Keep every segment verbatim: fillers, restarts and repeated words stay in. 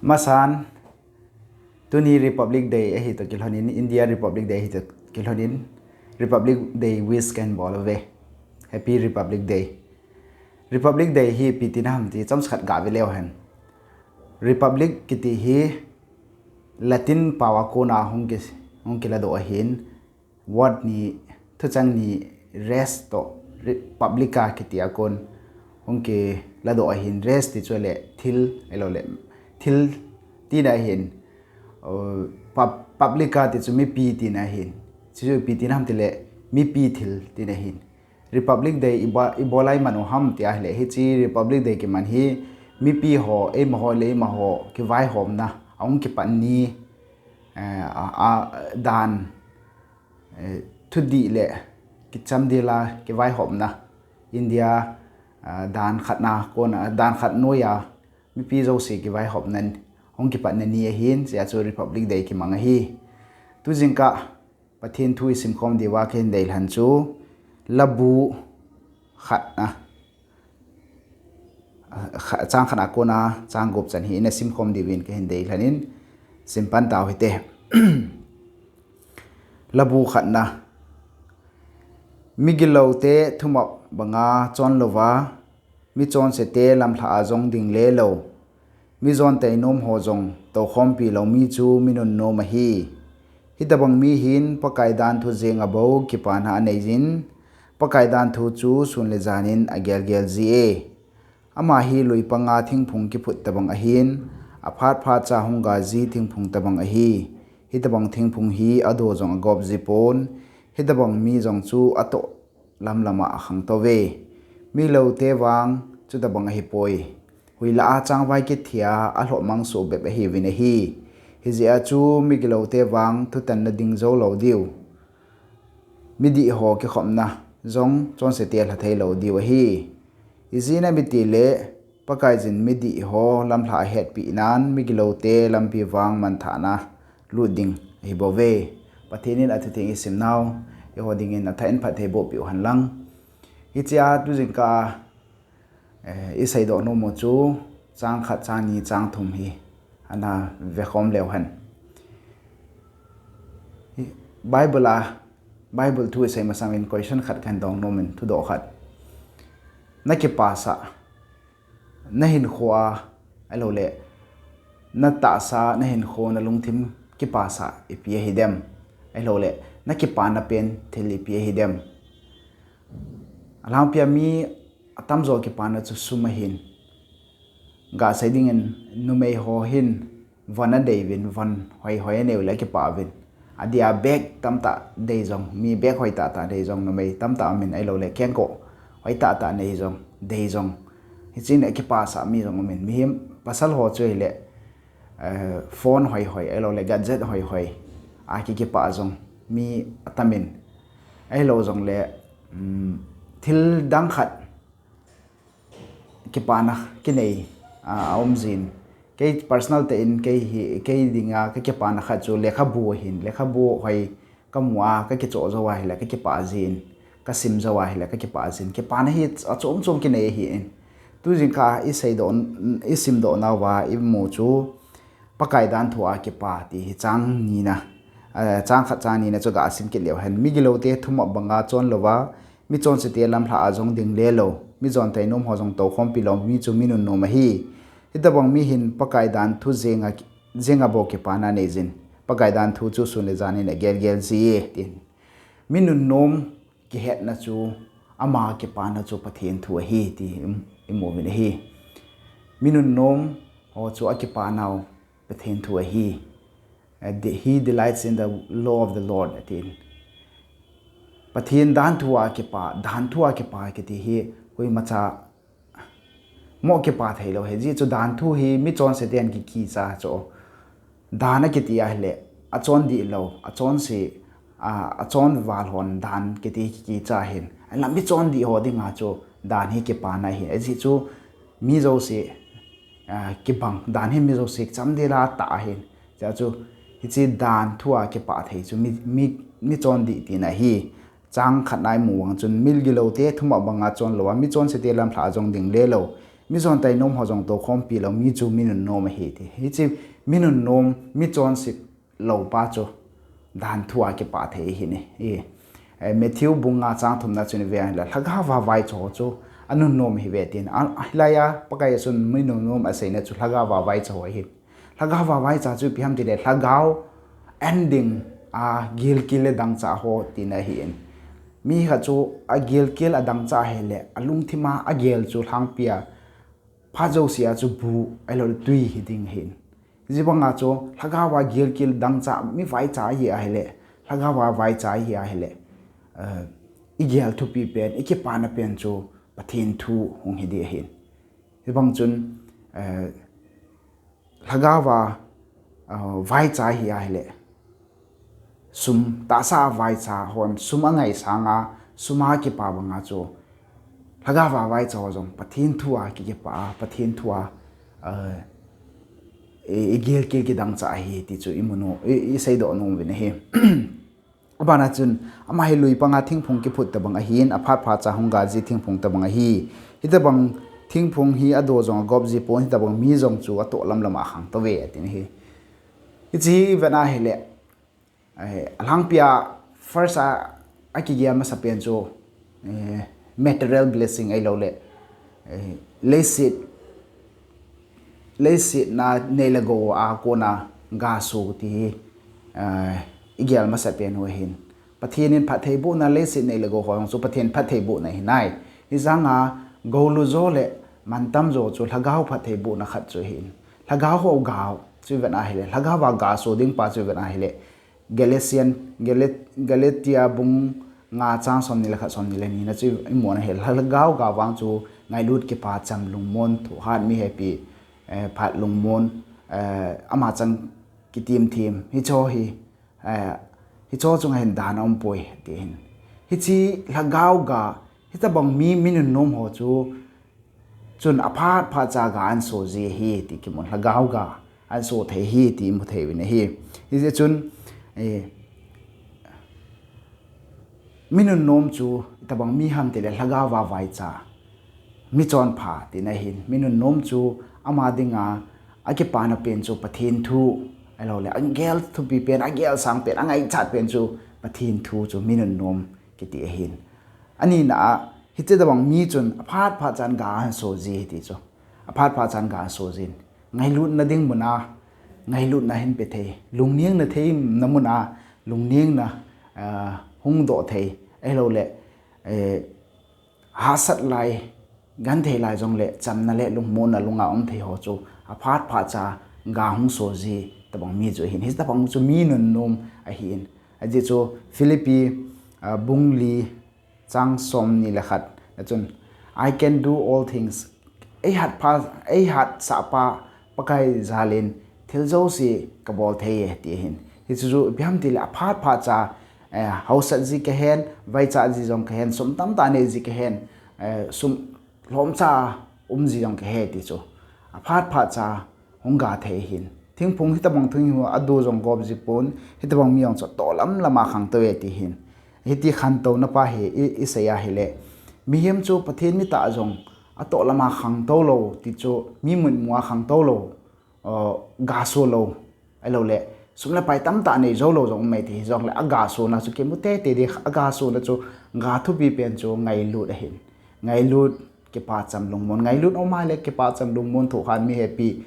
Masan, tuni Republic Day ahi toh kilhonin, India Republic Day ahi toh kilhonin, Republic Day wish kahin bol uve. Happy Republic Day. Republic Day hi ipi tina ham ti chomcha khat gave leu hen. Republic kiti hi Latin pao a kona hung ki, hung kiladoh ahin, word ni, thuchang ni res toh, re-, publica kiti a kon hung kiladoh ahin, res ti chu le thil, ahilou le thil tina ahin, uh, pub-, publica ti chu mipi tina ahin. Chu chu ipi tina ham ti le mipi thil tina ahin. Republic Day iba-, ibola iman u ham ti ahile, hiche Republic Day kiman hi mipi ho, eima ho le eima ho kivaihomna, ahung kipat ni, eh, a, a, dan, eh, thudih le kichamdel a kivaihomna, India, ah, dan khat na kona, dan khat noiya mipi jouse kivaihomna, hung kipatna ni ahin, hiche a chu Republic Day kimang ahi. Tu jingkah Pathen thu isimkhom diuva kahin deilhen chu, Labu khatna, kha-, chang khatna kona chang gup chan hi ina simkhom diuvin kahin deilhen in, simpan tau hite. Labu khatna. Migilou te thumop banga chon louva, michonse te lamlhah a jong ding le lou, mijon tainom ho jong toukhompi lou mi chu minunnom ahi. Hitobang mi hin Pakai danthu jenga bou kipana aneiyin, Pakai danthu chu sun le janin agelgel ji e. Ama hi lui panga thingphung kiphut tobang ahin, aphat phatcha hung gaji thingphung tobang ahi. Hitobang thingphung hi ado jong agop ji pon, hitobang mi jong chu atoh lamlama akhangtou ve. Migilou te vang chutobang ahipoi. Huilah a changvai kithia alhohmang soh bep ahiuvin ahi. Hijeh a chu migilou te vang thutanna ding jou lou diu, midih ho kikhopna jong chonse te lha thei lou diu ahi. Ijeh inem itile, Pakaiyin midih ho lamlhah ahetpeh nan, migilou te lampi vang manthahna lut ding ahibouve. Pathen in athutheng isimnau, eiho dingin athah in phatthei boh peh u henlang. Hichea tu jingkah, eh, iseidoh nom u chu, chang khat, chang ni, chang thum hi ana vekhom leu hen. Bible a, Bible thu isei masangin question khat kahin dong nom in, thudoh khat. Nakipasah, nahinkhoa, ahilouleh natahsa, nahinkho, nalungthim kipasah ipi ahidem? Ahilouleh nakipana pen thil ipi ahidem? Alhangpia mi atamjo kipana chu sum ahin. Gasei dingin numei ho hin von adeiuvin, von hoihoi aneiu le akipah uvin. Adeh a bag tamtah dei jong, mi bag hoitahtah dei jong numei tamtah umin, ahilouleh kengkoh hoitahtah nei jong, dei jong, hichea kipasah mi jong umin. Mihem pasal ho chu ahile, eh, phone hoihoi, ahilouleh gadget hoihoi a ki, kipah jong mi atamin. Ahilou jongle, um, thil dang khat kipana kinei, a, aumjin. Kei personal tah in kei hi, kei dinga kakipana khat chu lekhabu ahin, lekhabu hoi kamu a, kakichoh jou ahile kakipah jin, kasim jou ahile kakipah jin. Kipana hi achom chom kinei ahin. Tu jingkah iseidoh, isimdoh nauva imu chu Pakai danthu a kipa ti hi chang nina, eh, chang khat chang nina chu gasim kit leu hen. Migilou te thumop banga chon louva, michonse te lamlhah a jong ding le lou, mijon tainom ho jong toukhompi lou mi chu minunnom ahi. Hitobang mi hin Pakai danthu jenga, jenga bou kipana aneiyin, Pakai danthu chu sun le janin agelgel ji e, tin. Minunnom kihetna chu, ama kipana chu Pathen thu ahi ti i, imu uvin ahi. Minunnom ho chu akipanau Pathen thu ahi. Eh, de-, he delights in the law of the Lord, atin. Pathen danthu a kipa, danthu a kipa kiti hi koimacha mo kipa theilou ahi. Hijeh chu danthu hi michonse ten kikicha chu. Dan akiti ahile, achon dihlou, achonse, a, achon val hon dan kiti kikicha ahin. Ahinla michondih ho dinga chu dan hi kipana ahin. Hijeh chu mi jouse, a, kibang, dan hi mi jouse chamdel a atah ahin. Chua chu hiche danthu a kipa thei chu mi, mi, michondih tina ahi. Chang khatna imu vang chun, migilou te thumop banga chon louva, michonse te lamlhah a jong ding le lou, Mi chontai nom ho jong tokhompi lou, mi chu mi nunnom ahi ti. Hiche mi nunnom, mi chonset lou pa chu dan thu a kipah thei ahi. Matthew bung nga chang thumna chun ve le, lhagao a vaicha ho chu anunnom ahi ve tin. Hilai a Pakai a chun mi nunnom aseina chu lhagao a vaicha ho ahi. Lhagao a vaicha chu ipi ham tile, lhagao an ding a gilkel le dangchah ho tina ahi. Mi khat chu agilkel adangchah ahile, alungthim a agel chu lhangpi a phat jouse a chu bu ahilou le tui hiding ahi. Hijeh banga chu lhagao a gilkel dangchah mi vaicha ahi ahile, lhagao a vaicha ahi ahile, igel thupi pen, ikipana pen chu Pathen thu hung hiding ahi. Hibang chun lhagao a vaicha ahi ahile, sum, tahsa a vaicha hon sum angai sanga, sum a kipa banga chu lhagao a vaicha ho jong Pathen thu a kikipah a, Pathen thu a igilkel kidangchah ahi ti chu imu nom, iseidoh nom uvin ahi. Abana chun, ama hi lui panga thingphung kiphut tobang ahin, aphat phatcha hung ga ji thingphung tobang ahi. Hitobang thingphung hi ado jong agop ji pon, hitobang mi jong chu atoh lamlam a khangtou ve atin ahi. Hiche hi vet ahile, alhangpi a first a akigel masapen chu material blessing ahilou le leiset, leisetna nei le gou a kona gaso ti hi igel masapen u ahin. Pathen in phattheibohna, leiset nei le gou ho jong chu Pathen phattheibohna ahi nai. Hijanga goulu jo le mantam jo chu lhagao phattheibohna khat chu ahin. Lhagao ho ga chu ivet ahile, lhagao a gaso ding pa chu ivet ahile, Galatian, Galatia bung nga chang somni le khat, somni le ni na chu imu na ahile, lhagao ga vang chu ngailut, kipah cham, lungmon, thohhat, mi hepi, phat lungmon, ama chang kitim thim, hicheho hi, hicheho chunga hin dan aumpoi ti ahin. Hiche lhagao ga, hitobang mi, mi nunnom ho chu chun aphat phatcha ga ahin so ji ahi ti kimun, lhagao ga ahin so thei ahi ti imu thei uvin ahi. Hijeh chun mi nunnom chu itobang mi ham tile, lhagao a vaicha, michonpha tina ahin. Mi nunnom chu ama dinga akipana pen chu Pathen thu ahilou le agel thupi pen, agel sang pen, angaichat pen chu Pathen thu chu mi nunnom kiti ahin. Anina a, hiche tobang mi chun aphat phatchan ga ahin so ji ahi ti chu. Aphat phatchan ga ahin so jin, ngailutna ding muna ngailutna ahin pe thei, lungnengna theina muna lungnengna hung doh thei, ahilou le hahsat lai, genthei lai jongle chamna le lungmonna lunga um thei ho chu aphat phatcha ga hung so ji tobang mi chu ahin. Hitobang chu mi nunnom ahin. Ajeh chu Philippi bung li chang somni le khat na chun, I can do all things, eihatsah pa Pakai jalin thil jouse kabol thei e ti ahin. Hichu chu ipi ham tile, aphat phatcha haosat ji kahen, vaicha ji jong kahen, sum tamtah nei ji kahen, sum lhomcha um ji jong kahe ti chu, aphat phatcha hung ga thei ahin. Thingphung hitobang thingphung ado jong gop ji pon, hitobang mi jong chu atoh lamlam a khangtou e ti ahin. Hiti khantouna pa hi isei ahile, mihem chu Pathen mitah jong atoh lama khangtou lou ti chu, mi mitmu a khangtou lou, gaso lou, ahilou le sum le pai tamtah nei jou lou jong um e ti hijongle, agasona chu kimu teitei ding, agasona chu ga thupi pen chu ngailut ahin. Ngailut, kipah cham lungmon, ngailut um ahile kipah cham lungmon, thohhat, mi hepi,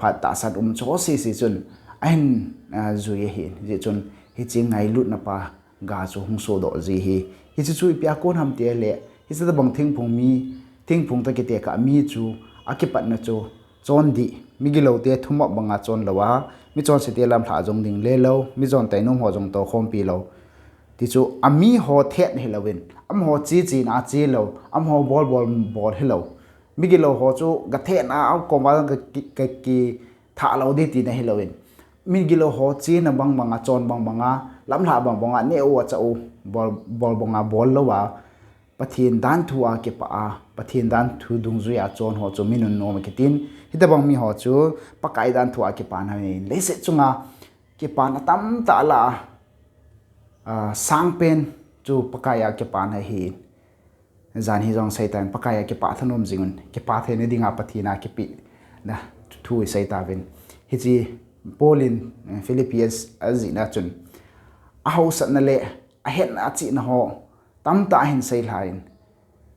phat tahsan um chu sese chun ahin jui ahin. Hijeh chun hiche ngailutna pa ga chu hung sodoh ji ahi. Hiche chu ipi a kon ham tile, hiche tobang thingphung mi, thingphung toh kitekah mi chu akipatna chu chondih, migiloute thumop banga chon louva, michonsete lamlhah jong ding le lou, michontai nom ho jong tokhompi lou. Ti chu amiho thet hilouvin, amaho che chena che lou, amaho bol bol bol hilou, migilou ho chu gathetna a koma kakithah lou ding tina hilouvin, migilou ho chena bang banga, chon bang banga, lamlhah bang banga, neh u achah u, bol, bol banga bol louva, Pathen danthu a kipah a, Pathen danthu dungjuia chon ho chu mi nunnom akitin. Hitobang miho chu Pakai danthu a kipana ahin. Leiset chunga kipana tamtah lah a, sangpen chu Pakai a kipana ahin. jan hi jong sei tan, Pakai a kipah thanom jing un, kipah theina dinga Pathen a kipehna thu i sei tauvin. Hiche Paul in, eh, Philippians a jihna chun, a hausatna le a hetna a chihna ho tamtah ahin sei lhai in,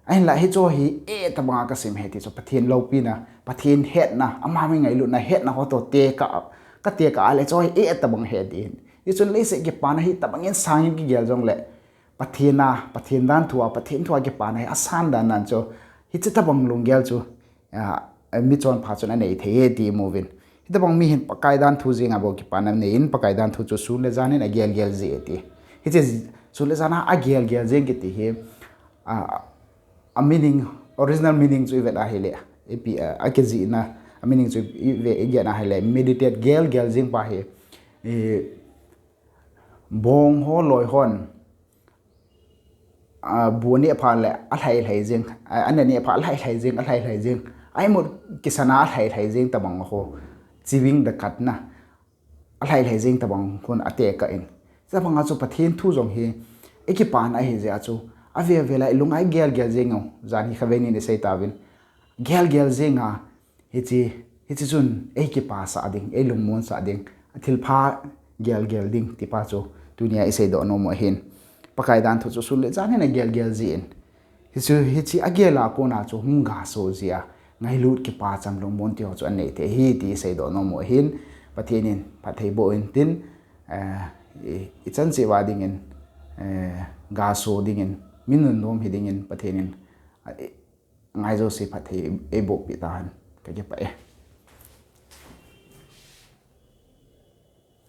ahinla hicheho hi e tabanga ka sim e ti chu, Pathen loupina, Pathen hetna, ama mi ngailutna hetna ho toh tekah, ka tekah a le hicheho hi e tabang he ti hin. Hichun leiset kipana hi tabang in sang in kigel jongle, Pathen a, Pathen dan thu a, Pathen thu a kipana hi asan dan dan chu, hiche tabang lunggel chu, a, michonpha chun anei thei e ti i mu uvin. Hitabang mi hin Pakai dan thu jeng a bou kipana nei in, Pakai dan thu chu sun le jan in agel gel jing e ti. Hiche sun le jan a agel gel jing kiti hi, a, a meaning, original meaning chu i vet a hile, ipi, a, a kijihna, a meaning chu i vet, i gen a hile, meditate, gel gel jing pa hi, i, bong ho loi hon, a, bu aneh phat le alhai lhai jing, a, an aneh phat alhai lhai jing, alhai lhai jing. A imut kisan a alhai lhai jing tabang ho. Chewing the cud na. Alhai lhai jing tabang hon atekah in. Tabang a chu Pathen thu jong hi, i kipana ahi jeh a chu, avel vel a i lung a i gel gel jing u. Jan hi khatvei nin i sei tauvin. Gel gel jing a, hiche, hiche chun ei kipasah ding, ei lungmonsah ding, a thilpha gel gel ding, ti pa chu tunia i seidoh nom u ahin. Pakai dan thu chu sun le jan in agel gel jing in. Hichu, hiche agel a kona chu hung gaso jia, ngailut, kipah chang, lungmon ti ho chu anei thei ahi ti i seidoh nom u ahin, Pathen in phatthei boh in tin, eh, i, i chan cheh uva dingin, eh, gaso dingin, mi nunnom hi dingin Pathen in, eh, ngai jouse phatthei ei boh peh tahen, ka kipah e.